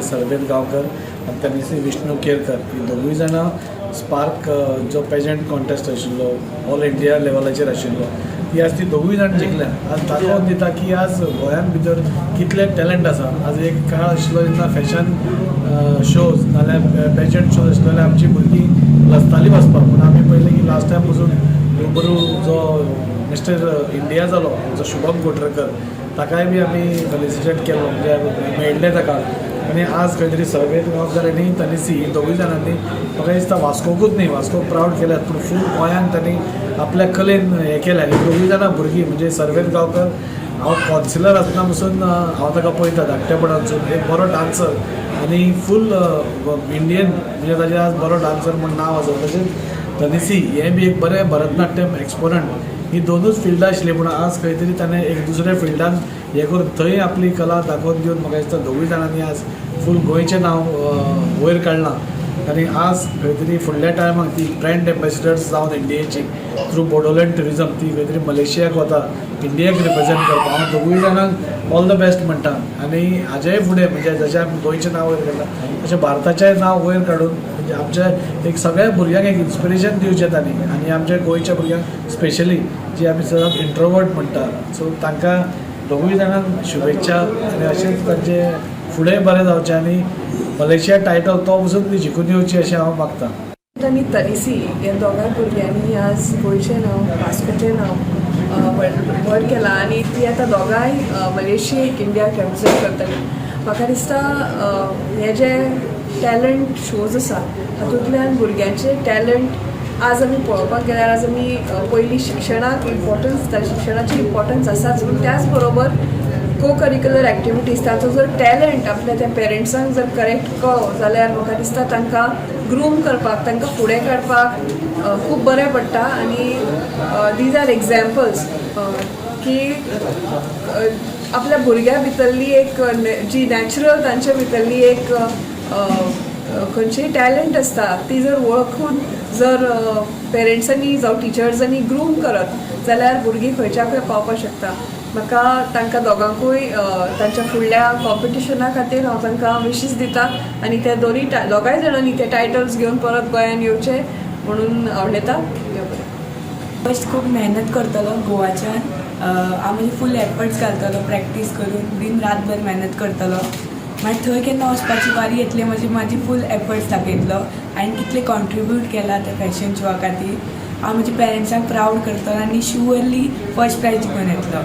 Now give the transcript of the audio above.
सर्वेद गांवकर आनी तनिसी विष्णू केरकर ही दोगूय जाणां स्पार्क जो पेजंट कॉन्टेस्ट आशिल्लो, ऑल इंडिया लेवलाचेर आशिल्लो, ती आज ती दोगूय जाण जिखल्या. आज दाखोवन दिता की आज गोंयांत भितर कितले टॅलंट आसा. आज एक काळ आशिल्लो जेन्ना फॅशन शोज नाल्यार पेजंट शोज आशिल्ले जाल्यार आमची भुरगीं लजतालीं वचपाक. पूण आमी पळयलें की लास्ट टायम पसून रुबरू जो मिस्टर इंडिया जालो, आमचो शुभम कोटरकर, ताकाय बी आमी फेलिसिटेट केलो, म्हणजे मेळ्ळें ताका. आनी आज खंय तरी सर्वेद गांवकर आनी तनिसी ही दोगूय जाणांनी म्हाका दिसता वास्कोकूच न्ही, वास्कोक प्रावड केल्यात, पूण फूल गोंयांत तांणी आपल्या कलेन हें केलें. आनी दोगूय जाणां भुरगीं, म्हणजे सर्वेद गांवकर, हांव कॉन्सिलर आसतना पसून हांव ताका पळयता धाकटेपणानसून, एक बरो डान्सर आनी फूल इंडियन, म्हणजे ताजें आज बरो डान्सर म्हूण नांव आसा. तशेंच तनिसी हें बी एक बरें भरतनाट्यम एक्सपोनंट. ही दोनूच फिल्डां आशिल्लीं, पूण आज खंय तरी ताणें एक दुसऱ्या फिल्डान हें करून थंय आपली कला दाखोवन दिवन म्हाका दिसता दोगूय जाणांनी आज फूल गोंयचें नांव वयर काडलां. आनी आज खंय तरी फुडल्या टायमाक ती ब्रँड एम्बेसिडर्स जावन इंडियेची थ्रू बोडोलँड ट्युरिजम ती खंय तरी मलेशियाक वता इंडियाक रिप्रेझेंट करपाक. हांव दोगूय जाणांक ऑल the best म्हणटा आनी हाजेय फुडें, म्हणजे जशें आमी गोंयचें नांव वयर काडलां तशें भारताचें नांव वयर काडून म्हणजे आमच्या एक सगळ्या भुरग्यांक एक इन्स्पिरेशन दिवचें तांणी. आनी आमच्या गोंयच्या भुरग्यांक स्पेशली, जी आमी सदांच इंट्रोवर्ट म्हणटा, सो तांकां दोगूय जाणांक शुभेच्छा आनी अशेंच तांचे फुडें बरें जावचें आनी मलेशिया टायटल तो पसून ती जिखून येवची अशें हांव मागता. आनी तनिसी ह्या दोगांय भुरग्यांनी आज गोंयचें नांव, वास्कोचें नांव व्हड व्हड केलां आनी ती आतां दोगांय मलेशियेक इंडियाक रिप्रेझेंट करतली. म्हाका दिसता हे जे टॅलंट शोज आसा, हातूंतल्यान भुरग्यांचे टॅलंट आज आमी पळोवपाक गेल्यार, आज आमी पयलीं शिक्षणाक इम्पॉर्टन्स दिता. शिक्षणाची इम्पॉर्टन्स आसाच, पूण त्याच बरोबर को करिक्युलर एक्टिविटीज, ताचो जर टॅलंट आपल्या त्या पेरंट्सांक जर करेक्ट कळ्ळो जाल्यार म्हाका दिसता तांकां ग्रूम करपाक, तांकां फुडें काडपाक खूब बरें पडटा. आनी these are examples की आपल्या भुरग्या भितरली एक जी नॅचरल तांच्या भितरली एक खंयचीय टॅलंट आसता, ती जर वळखून जर पेरंट्सांनी जावं टिचर्सांनी ग्रूम करत जाल्यार भुरगीं खंयच्या खंय पावपाक शकता. म्हाका तांकां दोगांकूय तांच्या फुडल्या कॉम्पिटिशना खातीर हांव तांकां विशीस दिता आनी ते दोनूय दोगांय जाणांनी ते टायटल्स घेवन परत गोंयान येवचे म्हणून आंवडेता. देव बरें. फर्स्ट खूब मेहनत करतलो गोवाच्यान. हांव म्हजे फूल एफर्ट्स घालतलो, प्रॅक्टीस करून दिन रातभर मेहनत करतलो. मागीर थंय केन्ना वचपाची वारी येतली, म्हजी म्हाजी फूल एफर्ट्स दाखयतलो. हांवें कितले कॉन्ट्रिब्यूट केला त्या फॅशन शोआ खातीर. हांव म्हज्या पेरंट्सांक प्रावड करतलो आनी शुअरली फर्स्ट प्रायज जिखून येतलो.